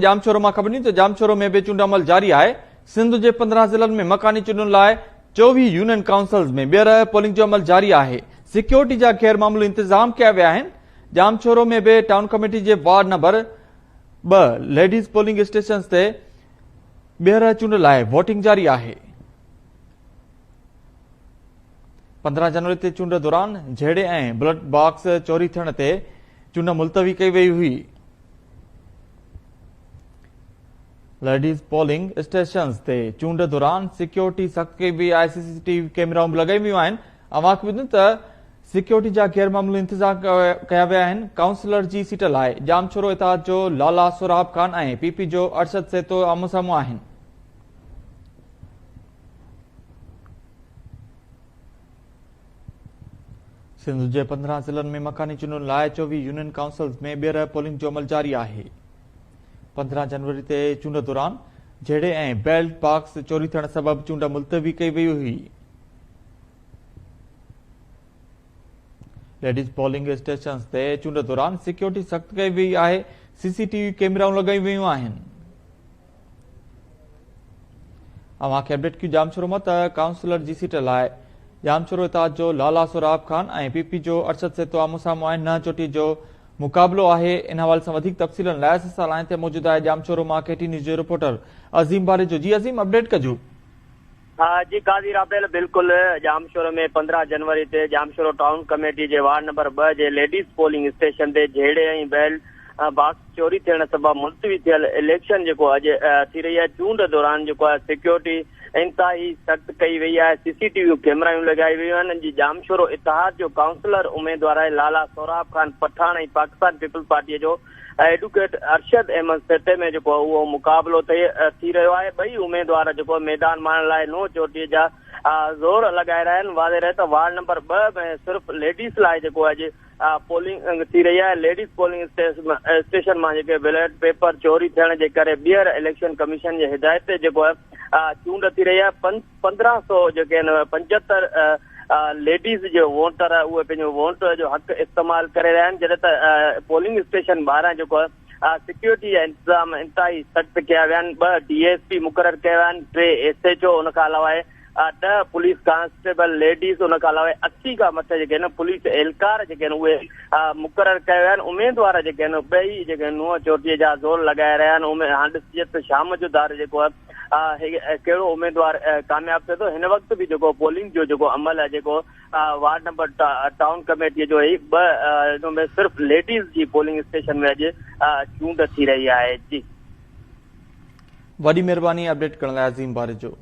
ڄامشورو مان خبر ڏني ته ڄامشورو ۾ به چونڊ عمل جاري آهي، سنڌ جي 15 ضلعن ۾ مڪاني چونڊن لاء 24 يونين ڪائونسلز ۾ ٻيهر پولنگ جو عمل جاري آهي، سيڪيورٽي جا غير معمولي انتظام ڪيا ويا آهن، ڄامشورو ۾ به ٽائون ڪميٽي جي ward number 2 ladies polling stations تي ٻيهر چونڊ لاء ووٽنگ جاري آهي. 15 جنوري تي چونڊ دوران جهيڙي ۽ بلٽ باڪس چوري ٿيڻ تي چونڊ ملتوي ڪئي وئي هئي. ليڊيز پولنگ اسٽيشنز تي چونڊ دوران سيڪيورٽي سخت ڪئي وئي آهي، سي سي ٽي وي ڪيمرائون به لڳايون ويون آهن. اوهان کي ٻڌون ته سيڪيورٽي جا غير معمولي انتظام ڪيا ويا آهن. ڪائونسلر جي سيٽ لاء ڄامشورو اتحاد جو لالا سهراب خان ۽ پي پي جو ارشد سهتو آمهون سامهون آهن. سنڌ جي 15 ضلعن ۾ مڪاني چونڊن لاء 24 يونين ڪائونسلز ۾ ٻيهر پولنگ جو عمل جاري آهي. 15 جنوري تي چونڊ دوران جهيڙي ۽ بيلٽ باڪس چوري ٿيڻ سبب چونڊ ملتوي ڪئي وئي هئي. ليڊيز پولنگ اسٽيشنز تي چونڊ دوران سيڪيورٽي سخت ڪئي وئي آهي، سي سي ٽي وي ڪيمرائون لڳايون ويون آهن. اوهان کي اپڊيٽ ڪيون ڄامشورو مان ته ڪائونسلر جي سيٽ لاء ڄامشورو اتحاد جو لالا سهراب خان ۽ پي پي جو ارشد سهتو آمهون سامهون آهن نهن چوٽي جو مقابلو آهي ان حوالي سان وڌيڪ تفصيلن لاء اسان سان لائين تي موجود آهي ڄامشورو مان ڪي ٽي نيوز جو رپورٽر عظيم باريجو جي عظيم اپڊيٽ ڪجو. جي قاضي رابيل بلڪل ڄامشورو ۾ 15 جنوري تي ڄامشورو ٽائون ڪميٽي جي وارڊ نمبر 2 جي ليڊيز پولنگ اسٽيشن تي جهيڙي ۽ بيلٽ باڪس چوري ٿيڻ سبب ملتوي ٿيل اليڪشن جيڪو اڄ ٿي رهي آهي چونڊ دوران جيڪو آهي سيڪيورٽي انتهائي سخت ڪئي وئي آهي سي سي ٽي وي ڪيمرائون لڳائي ويون آهن جي ڄامشورو اتحاد جو ڪائونسلر اميدوار آهي لالا سهراب خان پٺاڻ ۽ پاڪستان پيپلز پارٽي جو ايڊوڪيٽ ارشد احمد سهتي ۾ جيڪو اهو مقابلو ٿئي ٿي رهيو آهي ٻئي اميدوار جيڪو ميدان ماڻڻ لاء نو چوٽي جا زور لڳائي رهيا آهن واضح رهي ته وارڊ نمبر 2 ۾ صرف ليڊيز لاء جيڪو اڄ پولنگ ٿي رهي آهي ليڊيز پولنگ اسٽيشن مان جيڪي بيلٽ پيپر چوري ٿيڻ جي ڪري ٻيهر اليڪشن ڪميشن جي هدايت تي جيڪو آهي چونڊ ٿي رهي آهي 1500 جيڪي آهن 75 ليڊيز جو ووٽر اهي پنهنجو ووٽ جو حق استعمال ڪري رهيا آهن جڏهن ته پولنگ اسٽيشن ٻاهران جيڪو آهي سيڪيورٽي جا انتظام انتهائي سخت ڪيا ويا آهن 2 ڊي ايس پي مقرر ڪيا ويا آهن 3 ايس ايڇ او ان کان علاوه 10 پوليس ڪانسٽيبل ليڊيز ان کان علاوه 80 کان مٿي جيڪي آهن پوليس اهلڪار جيڪي آهن اهي مقرر ڪيا ويا آهن اميدوار جيڪي آهن ٻئي جيڪي نونهن چوٽي جا زور لڳائي رهيا آهن هاڻ ڏسجي ته شام جو دار جيڪو آهي ڪهڙو اميدوار ڪامياب ٿئي ٿو هن وقت به جيڪو پولنگ جو جيڪو عمل آهي جيڪو وارڊ نمبر ٽائون ڪميٽي جو هي 2 ۾ صرف ليڊيز جي پولنگ اسٽيشن ۾ اڄ چونڊ ٿي رهي آهي جي. وڏي مهرباني اپڊيٽ ڪرڻ لاء عظيم باريجو.